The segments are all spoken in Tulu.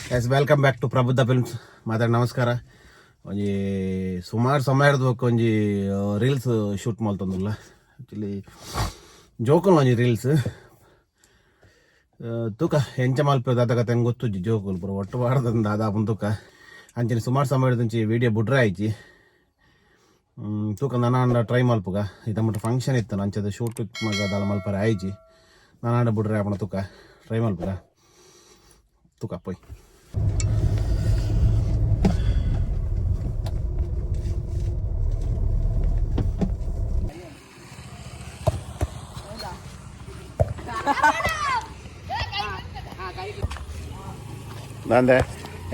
Yes, welcome back to Prabuddha Films. ಮಾತಾಡಿ ನಮಸ್ಕಾರ. ಒಂಜಿ ಸುಮಾರು ಸಮಯ ಬೊಕ್ಕ ಒಂಜಿ ರೀಲ್ಸ್ ಶೂಟ್ ಮಲ್ತೊಂದುಲ್ಲ. ಆ್ಯಕ್ಚುಲಿ ಜೋಕುಲ್ ಒಂಜಿ ರೀಲ್ಸ್ ತೂಕ ಎಂಚ ಮಲ್ಪೆ ದಾದ ಕತೆ ಗೊತ್ತುಜ್ಜಿ. ಜೋಕುಲ್ ಪೂರ ಒಟ್ಟು ವಾರದಿಂದ ದಾದ ತೂಕ. ಅಂಚನೆ ಸುಮಾರು ಸಮಯದಂಚಿ ವೀಡಿಯೋ ಬುಡ್ರೆ ಆಯ್ಚಿ. ತೂಕ ನನಾಂಡ ಟ್ರೈ ಮಲ್ಪುಗ. ಇತ್ತ ಮುಟ್ಟ ಫಂಕ್ಷನ್ ಇತ್ತು, ಅಂಚದ ಶೂಟ್ ಮಗ ದಾಲ ಮಲ್ಪರೆ ಆಯ್ಜಿ. ನನಾಂಡ ಬುಡ್ರೆ ಆಪಣ ತೂಕ, ಟ್ರೈ ಮಲ್ಪುಗ ತೂಕ ಪೋಯ್. ನಂದೆ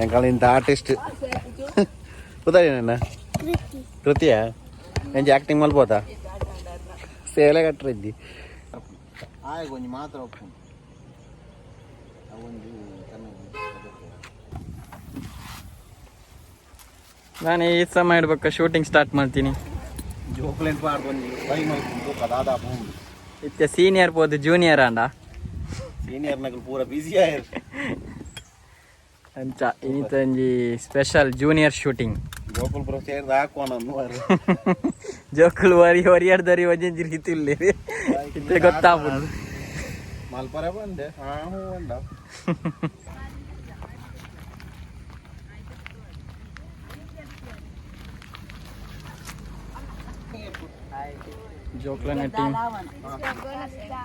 ಎಂಕಾಲ ಇಂಥ ಆರ್ಟಿಸ್ಟ್ ಪುದಾರಿನ ಕೃತಿಯ ಎಂಚ ಆಕ್ಟಿಂಗ್ ಮಲ್ಪೋತಾ ಸೇಲೆ ಕಟ್ಟರಿದ್ದಿ ಆಯ್ ಒಂಜಿ ಮಾತ್ರ ಒಪ್ಪುಂಡು ಅವೊಂಜಿ. ನಾನು ಈ ಸಮಯ ಇಡ್ಬೇಕ ಶೂಟಿಂಗ್ ಸ್ಟಾರ್ಟ್ ಮಾಡ್ತೀನಿ. ಜೋಕ್ಲೆಂಟ್ ಪಾಡ್ದು ಒಂಜಿ ಟ್ರೈ ಮಲ್ಪುಂಡು ದಾದಾ ಪೋಂಡು. ಇತ್ತೆ ಸೀನಿಯರ್ ಪೋದು ಜೂನಿಯರ್ ಅಂಡ. ಸೀನಿಯರ್ ನಕಲು ಪೂರ ಬಿಸಿ ಆಯರ್. ಅಂಚ ಇನ್ನಿತ ಒಂಜಿ ಸ್ಪೆಷಲ್ ಜೂನಿಯರ್ ಶೂಟಿಂಗ್. ಜೋಕುಲ್ ಪೂರ ಸೇರ್ದು ಹಾಕುವ ನಾನು. ಜೋಕುಲು ವರಿ ಹೊರಿಯರ್ದರಿ ಒಂಜೊಂಜಿ ರೀತಿ ಇಲ್ಲ ಇತ್ತೆ ಗೊತ್ತಾಗ್ಬೋದು. ಮಲ್ಪರೆ ಬಂದೆ, ಹಾ ಹ್ಞೂ ಅಂದ. ಜೋಕ್ಲನ ಟೀಮ್.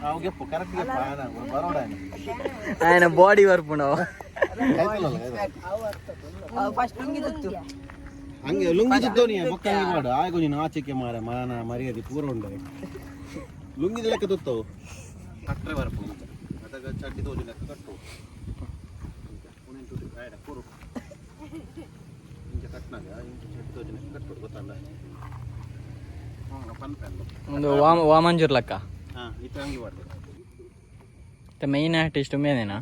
ನಾವು ಗೆಪ್ಪು ಕರೆಕ್ಟ್ ಗೆಪ್ಪು ಬರೋಡ. ఆయన ಬಾಡಿ ವರ್ಪುಂಡು. ಹಂಗೆ ಲುಂಗಿ ಜಿದ್ದೋನಿ ಬೊಕ್ಕ ಹಂಗೆ ಮಾಡು. ಆಗ ನೀನು ಆಚೆಗೆ ಮಾರ ಮಾನ ಮರ್ಯಾದೆ ಪೂರ ಉಂಡು. ಲುಂಗಿದ ಲೆಕ್ಕ ತುತ್ತವು ಕಟ್ರೆ ಬರಪು ಅದಗ ಚಡ್ಡಿ ತೋಜು ಲೆಕ್ಕ ಕಟ್ಟು ಬೇಡ ಪೂರು ಇಂಚ ಕಟ್ನಾಗ ಇಂಚ ಚಡ್ಡಿ ತೋಜು ಲೆಕ್ಕ ಕಟ್ಟೋಡು ಗೊತ್ತಲ್ಲ. ಹ್ಞೂ ಪನ್ಪೆ. ಒಂದು ವಾಮ ವಾಮಂಜೂರ್ ಲಕ್ಕ. ಹಾಂ, ಇತ್ತು ಹಂಗೆ ಮಾಡ್ಬೇಕು. ಮೈನ್ ಆರ್ಟಿಸ್ಟ್ ಮೇನೇನಾ?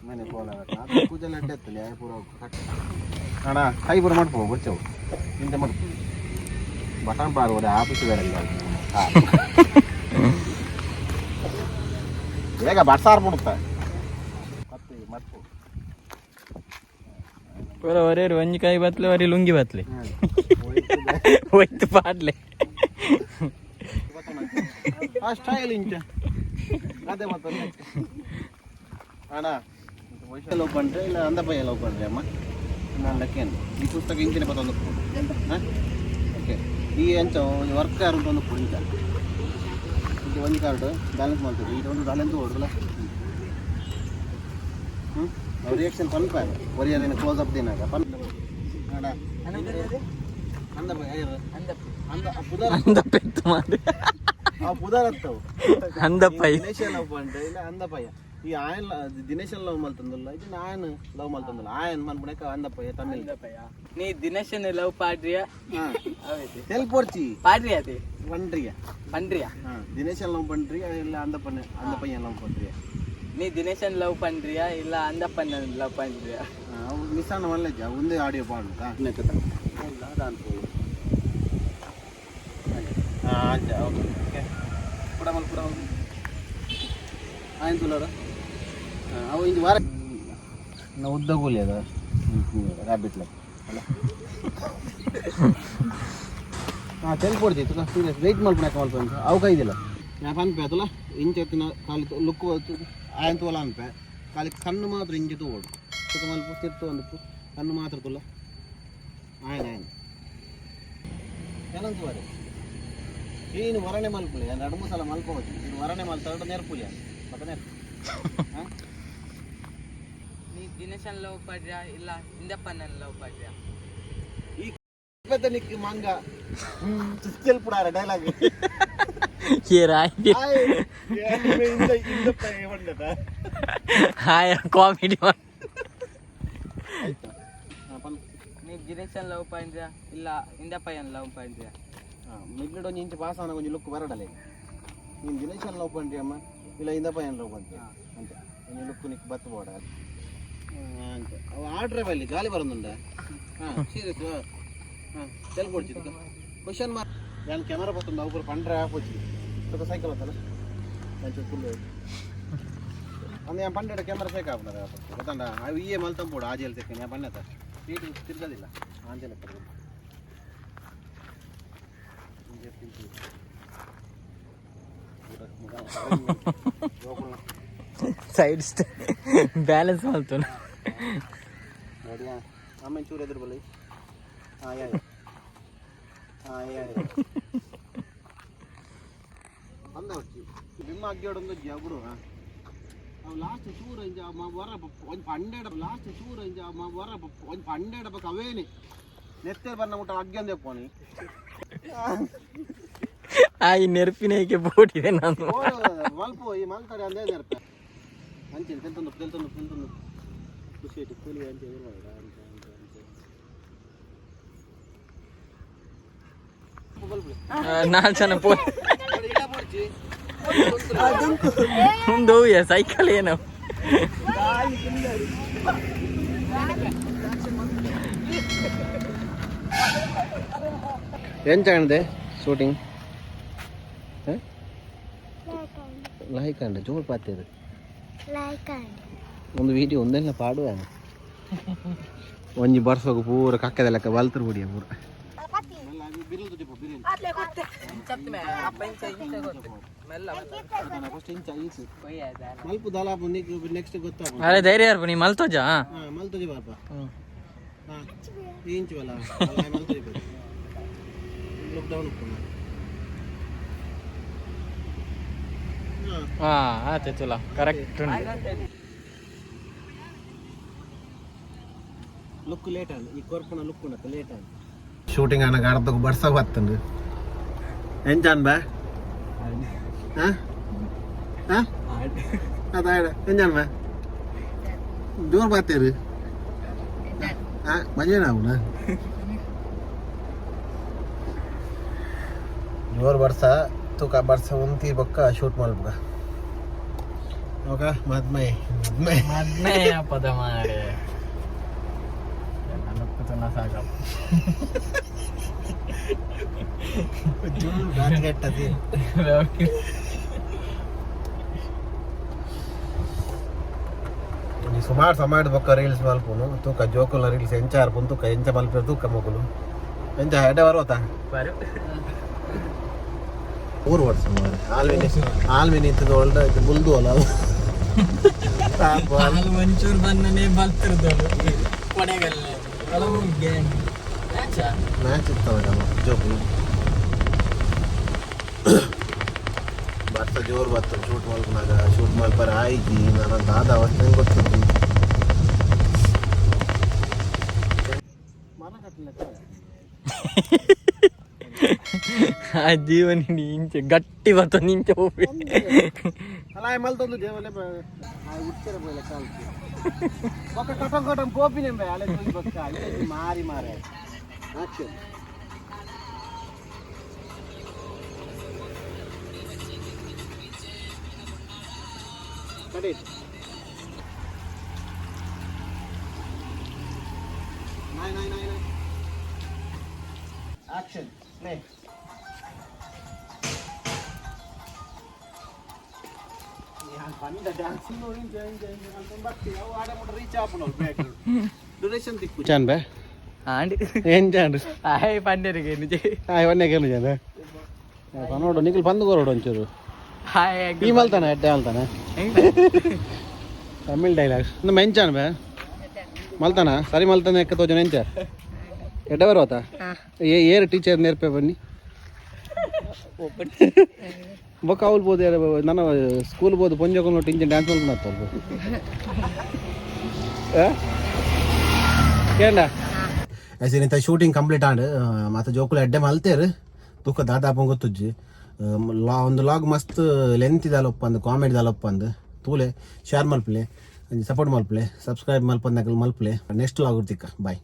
ಮನೆ ಪೋಲ ಕೂದಲ ಅಡ್ಡ ಎತ್ತಲಿ ಪೂರ ಕಟ್. ಅಣ್ಣ, ಕೈ ಪೂರ ಮಾಡ್ಕೋ ಬಚ್ಚವು ಇಂತ ಮಾಡ್ಕೊ. ಬಟನ್ ಪಾರು ಆಫೀಸ್ ಬೇರೆ. ಬೇಗ ಬಟ್ಸಾರ್ ಬಿಡುತ್ತ ಮತ್ತೆ ಮರ್ಪು. ಪೂರ ಒರೇರು ಒಂಜಿ ಕಾಯಿ ಬತ್ಲೆ, ಒರಿ ಲುಂಗಿ ಬತ್ಲೆ ಹೋಯ್ತು ಪಾಡ್ಲೆ. ಆ ಸ್ಟೈಲ್ ಇಂಚ ಅದೇ ಮತ್ತೆ. ಅಣ್ಣ, ಲವ್ ಪಂಡ್ರೆ ಇಲ್ಲ ಅಂದ ಪಯ್ಯ ಲವ್ ಪಂಡ್ರೆ ಅಮ್ಮ ನಾನು ಲೆಕ್ಕೇನು ಈ ಪುಸ್ತಕ ಇಂಚಿನ ಪತ್ತೊಂದು. ಹಾಂ, ಓಕೆ. ಈ ಎಂಚ ವರ್ಕ್ ಯಾರು ಒಂದು ಇಂಚ ಇಂಚ ಒಂಜಿ ಕಾರ್ಡ್ ಬ್ಯಾಲೆನ್ಸ್ ಮಾಡ್ತೀವಿ. ಇದು ಒಂದು ಬ್ಯಾಲೆನ್ಸ್ ಓಡುದಲ್ಲ. ಹ್ಞೂ, ರಿಯಾಕ್ಷನ್ ಪನ್ಪ ಒರಿಯರೇನು ಕ್ಲೋಸ್ ಅಪ್ ದಿನಾಗ ಪನ್. ಅಣ್ಣ, ಅಂದ ಪಯ್ಯ ಅಂದ ಪುದರ್. ಅಂದ ಪೆತ್ತು ಮಾಡಿ. ಆ ಪುದರ್ ಹತ್ತವು. ಅಂದಪ್ಪಯ್ಯ. ದಿನೇಶ ಲವ್ ಪಂಡ ಇಲ್ಲ ಅಂದಪ್ಪಯ್ಯ. ಈ ಆಯನ್ ದಿನೇಶ್ ಲವ್ ಮಲ್ತಂದಲ್ಲ, ಇದು ಆಯನ್ ಲವ್ ಮಲ್ತಂದಲ್ಲ. ಆಯನ್ ಮನ್ಪುಣಕ ಅಂದಪ್ಪಯ್ಯ ತಮಿಳ್. ನೀ ದಿನೇಶನ್ ಲವ್ ಪಾಡ್ರಿಯ? ತೆಲ್ಪೋರ್ಚಿ. ಪಾಡ್ರಿಯ ಅದೇ. ಪಂಡ್ರಿಯ. ಪಂಡ್ರಿಯ. ದಿನೇಶನ್ ಲವ್ ಪಂಡ್ರಿಯ ಇಲ್ಲ ಅಂದಪ್ಪನ ಅಂದಪ್ಪಯ್ಯ ಲವ್ ಪಂಡ್ರಿಯ? ನೀ ದಿನೇಶನ್ ಲವ್ ಪಂಡ್ರಿಯ ಇಲ್ಲ ಅಂದಪ್ಪನ ಲವ್ ಪಂಡ್ರಿಯ? ಅವು ಮಿಸ್ ಅಣ್ಣ ಮಲ್ಲೆಜ್ಜ ಒಂದೇ ಆಡಿಯೋ ಪಾಡು. ಹಾಂ, ಅಂಚ. ಓಕೆ ಓಕೆ, ಪುಡ ಮಲ್ ಪುಡ ಮಲ್ ಆಯ್ತು ತುಲರ. ಅವು ಇಂಜಿ ವಾರ ನಾ ಉದ್ದ ಕೂಲಿ ಅದ ರ್ಯಾಬಿಟ್ ಲೆಕ್ಕ ಅಲ್ಲ. ಹಾಂ, ತೆಲ್ಪೊಡ್ತಿ ತುಕ. ಸೀರಿಯಸ್ ವೆಯ್ಟ್ ಮಲ್ಪುನ ಮಲ್ಪ ಅವು ಕೈದಿಲ್ಲ. ನಾ ಪನ್ಪೆ ಅತಲ್ಲ ಇಂಚ ಎತ್ತಿನ ಖಾಲಿ ಲುಕ್ ಆಯನ್ ತೋಲ ಅನ್ಪೆ. ಖಾಲಿ ಕಣ್ಣು ಮಾತ್ರ ಇಂಚ ತೋಡು ತುಕ ಮಲ್ಪ ತಿರ್ತು ಒಂದು ಕಣ್ಣು ಮಾತ್ರ ತುಲ್ಲ. ಆಯನ್ ಆಯನ್ ಏನಂತ ಬಾರಿ ಏನು ವರಣೆ ಮಲ್ಪುಲೆ. ಎರಡು ಮೂರು ಸಲ ಮಲ್ಪవచ్చు. ಇದು ವರಣೆ ಮಲ್ತಾಡ ನೆರ್ಪುಲಿ ಮತ್ತೆ ನೆರ್ಪು. ಹಾಂ. ನೀ ದಿನೇಶನ್ ಲವ್ ಪಾಡ್ರಿಯ ಇಲ್ಲ ಇಂದಪ್ಪನ ಲವ್ ಪಾಡ್ರಿಯ? ಈ పెద్ద నీకు మంగ తెలుపుడారా డైలాగ్. Hi comedy. ನೀ ದಿನೇಶನ್ ಲವ್ ಪಂಡ್ರಿಯ ಇಲ್ಲ ಇಂದಪ್ಪಯ್ಯನ್ ಲವ್ ಪಂಡ್ರಿಯ? ಮಿಡ್ಲ್ ಒಂಜಿ ಇಂಚ ಪಾಸ್ ಆನ ಒಂಜಿ ಲುಕ್ ಬರಡಲೆ. ನೀನು ದಿನೇಶನ್ ಲವ್ ಪಂಡ್ರಿ ಅಮ್ಮ ಇಲ್ಲ ಇಂದಪ್ಪಯ್ಯನ್ ಲವ್ ಪಂಡ್ರಿ ಅಂತೆ ಒಂಜಿ ಲುಕ್ ನಿಕ್ ಬತ್ತು ಬೋಡ ಅಂತೆ. ಅವು ಆರ್ಡ್ರೆ ಬಲ್ಲಿ ಗಾಲಿ ಬರೋದುಂಡ. ಹಾಂ, ಸೀರಿಯಸ್. ಹಾಂ, ತೆಲ್ಪೊಡ್ಚಿ ಕ್ವಶನ್ ಮಾರ್ಕ್. ನಾನು ಕ್ಯಾಮರಾ ಬತ್ತುಂಡು ಅವು ಪೂರ ಪಂಡ್ರೆ ಆಪೋಚಿ. ಸ್ವಲ್ಪ ಸೈಕಲ್ ಬತ್ತಲ್ಲ ಮಂಚ ಫುಲ್. ಅಂದೆ ഞാൻ ಪಂಡೆಡ ಕ್ಯಾಮರಾ ಸೇಕ್ ಆಪುನದ ಗೊತ್ತಂಡ ಅವು ಇಯೇ ಮಲ್ತಂಪೋಡು ಆಜೆಲ್ ಸೆಕೆಂಡ್ ಯಾ ಪಣ್ಣತ ಸೀಟ್ ತಿರ್ಗದಿಲ್ಲ ಆಂಜಲ ಸೈಡ್ ಬ್ಯಾಲೆನ್ಸ್ ಮಲ್ತುನ. ರೆಡಿಯಾ? ಆಮೇಲೆ ಚೂರು ಎದುರು ಬಲ್ಲಿ. ಹಾಂ, ಯಾ ಹಾಂ ಯಾ ಅಂದ ನಿಮ್ಮ ಅಗ್ಗಿಯೋಡೊಂದು ಜಬುಡು. ಅವು ಲಾಸ್ಟ್ ಚೂರು ಇಂಚ ವರ ಒಂಜಿ ಪಂಡೆಡ ಲಾಸ್ಟ್ ಚೂರು ಇಂಚ ವರ ಒಂಜಿ ಪಂಡೆಡ ಬೊಕ ಅವೇನೆ ನೆತ್ತೇರ್ ಬರ್ನ ಮುಟ್ಟ ಅಗ್ಗಿ ಪೋನಿ. ಆ ಈ ನೆರ್ಪಿನೇಕೆ ಬೋಟಿದೆ ನಾನು. ಮಲ್ಪು ಈ ಮಲ್ತಾರೆ ಅಂದೇ ನೆರ್ಪ ಅಂಚೆ ತೆಲ್ತೊಂದು ತೆಲ್ತೊಂದು ತೆಲ್ತೊಂದು ಖುಷಿ ಆಯ್ತು ಕೂಲಿ ಅಂಚೆ ಎದುರು ಮಾಡಿದ ಅಂಚೆ ಅಂಚೆ ಅಂಚೆ. ನಾಲ್ಕು ಜನ ಪೋ ಒಂದು ಸೈಕಲ್ ಏನು? ಎಂಚ ಕಾಣದೆ ಶೂಟಿಂಗ್? ಲೈಕ್ ಅಂಡ ಜೋರ್ ಪಾತೇರು. ಲೈಕ್ ಅಂಡ್ ಒಂದು ವೀಡಿಯೋ ಒಂದೆಲ್ಲ ಪಾಡುವ. ಒಂಜಿ ಬರ್ಸೋಗು ಪೂರ ಕಕ್ಕದ ಲೆಕ್ಕ ಬಲ್ತರು ಹುಡಿಯ ಪೂರ. ಮಲ್ಪು ದಲಾಪು ನೆಕ್ಸ್ಟ್ ಗೊತ್ತಾಗ. ಅರೆ ಧೈರ್ಯ ಇರ್ಪು ನೀ ಮಲ್ತೋಜಾ. ಹಾ ಮಲ್ತೋಜಿ ಬಾಪ. ಹಾ ಇಂಚು ಅಲ್ಲ ಮಲ್ತೋಜಿ. Look down. ಹಾ ಆಯ್ತು ತುಲ ಕರೆಕ್ಟ್ ಉಂಟು. ಲುಕ್ ಲೇಟ್ ಆಂಡ್ ಈ ಕೊರ್ಪುನ ಲುಕ್ ಉಂಡತ್ತ ಲೇಟ್ ಆಂಡ್ ಶೂಟಿಂಗ್ ಅನ್ನ ಅರ್ಧಕ್ಕೆ ಬರ್ಸ ಬತ್ತಂಡು. ಎಂಚಾನ್ ಬಾ ಹಾ ಹಾ ಅದಾಡ ಎಂಚಾನ್ ಬಾ ಜೋರ್ ಬಾತೇರು. ಹಾ ಮಜೇನ ಅವನ ಜೋರ್ ಬರ್ಸ ತೂಕ ಬರ್ಸ ಉಂತಿ ಬೊಕ್ಕ ಶೂಟ್ ಮಲ್ಪುಗ. ಓಕ ಮದ್ಮೈ ಮದ್ಮೈ. ಮದ್ಮೆ ಪದ ಮಾರೆ ಲುಕ್ ತುನ ಸಾಕಪ್ಪ. ಜೋರ್ ಗಾಚಗಟ್ಟದಿ. ಸುಮಾರು ಸಮಾಡ್ ಬೊಕ್ಕ ರೀಲ್ಸ್ ಮಲ್ಪುನು ತೂಕ ಜೋಕುಲ ರೀಲ್ಸ್ ಎಂಚ ಆರ್ಪುನು ತೂಕ ಎಂಚ ಮಲ್ಪೆರ್ ತೂಕ ಮೊಕುಲು ಎಂಚ ಹೆಡೆ ಬರೋತ. 3 ವರ್ಷ ಮಾರೆ ಆಲ್ವಿನಿ ಆಲ್ವಿನಿ ಇತ್ತದ ಒಳ್ಳೆ ಬುಲ್ದು ಅಲ್ಲ. ಹಾಲು ಒಂಚೂರು ಬಂದನೆ ಬಲ್ತಿರ್ದಳು ಕೊನೆಗಲ್ಲ. ಮ್ಯಾಚ್ ಇತ್ತವ ಜೋಕುಲು. ಬರ್ಸ ಜೋರು ಬತ್ತ ಶೂಟ್ ಮಲ್ಪನಾಗ ಶೂಟ್ ಮಲ್ಪರ ಆಯ್ತಿ ನನ್ನ ದಾದ ಅವಸ್ಥೆ ಗೊತ್ತಿತ್ತು. ಮರ ಕಟ್ಟಲೆ. ಆ ಜೀವನ ಇಂಚೆ ಗಟ್ಟಿ ಬತ್ತ ನಿಂಚೆ ಹೋಗಿ. ಅಲ್ಲ ಮಲ್ತೊಂದು ದೇವಲೆ ಉಡ್ತಿರ ಪೋಯಿಲ ಕಾಲ್ತಿ ಬೊಕ್ಕ ಕಟಂ ಕಟಂ ಪೋಪಿನೆಂಬೆ ಅಲೆ ತೂಯಿ ಬೊಕ್ಕ ಇತ್ತೆ ಮಾರಿ ಮಾರೆ. ಆಕ್ಷನ್ ಕಟ್ it ನಾಯ್ ನಾಯ್ ನಾಯ್ ನಾಯ್. Action play. ಬಂದ ಡ್ಯಾನ್ಸ್ ರೀಚ್ ಆಪುಂಡು ಡ್ಯೂರೇಷನ್ ತಿಕ್ಕು ಚಾನ್ ಬೇ. ಆಂಡಿ. ಏನ್ ಚಾಂಡ್? ಆಯ್ ಪಂಡೆರಿಗೆ ನಿಜ. ಆಯ್ ಒನ್ನೆ ಕೇಳು ಚಾನ್ ನೋಡು ನಿಖಿಲ್ ಬಂದು ಕೊರೋಡು ಒಂಚೂರು. ಹಾಯ್. ಈ ಮಲ್ತಾನೆ ಎಡ್ಡೆ ಮಲ್ತಾನೆ ತಮಿಳ್ ಡೈಲಾಗ್ಸ್ ಇನ್ನು ಮೆಂಚಾನ್ ಬೇ ಮಲ್ತಾನ ಸರಿ ಮಲ್ತಾನೆ ಎಕ್ಕ ತೋಜನ ಎಂಚ ಎಡ್ಡೆ ಬರೋತಾ ಏ ಏರು ಟೀಚರ್ ನೇರ್ಪೆ ಬನ್ನಿ ಬೊಕ್ಕ ಅವ್ಲು ಬೋದು ಯಾರು ನನ್ನ ಸ್ಕೂಲ್ ಬೋದು ಪೊಂಜೊಕೊಂಡು ಇಂಚಿನ ಡ್ಯಾನ್ಸ್ ಮಲ್ಪುನ ಕೇಂಡ ಇಂತ ಶೂಟಿಂಗ್ ಕಂಪ್ಲೀಟ್ ಆಂಡ್ ಮತ್ತು ಜೋಕುಲು ಎಡ್ಡೆ ಮಲ್ತೇರು ತುಕ್ಕ ದಾದಾಪಂ ಗೊತ್ತುಜ್ಜಿ ಲಾ ಒಂದು ಲಾಗ್ ಮಸ್ತ್ ಲೆಂತ್ ದಾಲ ಒಪ್ಪಂದು ಕಾಮಿಡಿ ದಾಲ ಒಪ್ಪಂದು ತೂಲೆ ಶೇರ್ ಮಲ್ಪಲೆ ಸಪೋರ್ಟ್ ಮಲ್ಪಲೆ ಸಬ್ಸ್ಕ್ರೈಬ್ ಮಲ್ಪಂದಕಲ್ ಮಲ್ಪಲೆ. ನೆಕ್ಸ್ಟ್ ಲಾಗ್ ತಿಕ್ಕ ಬಾಯ್.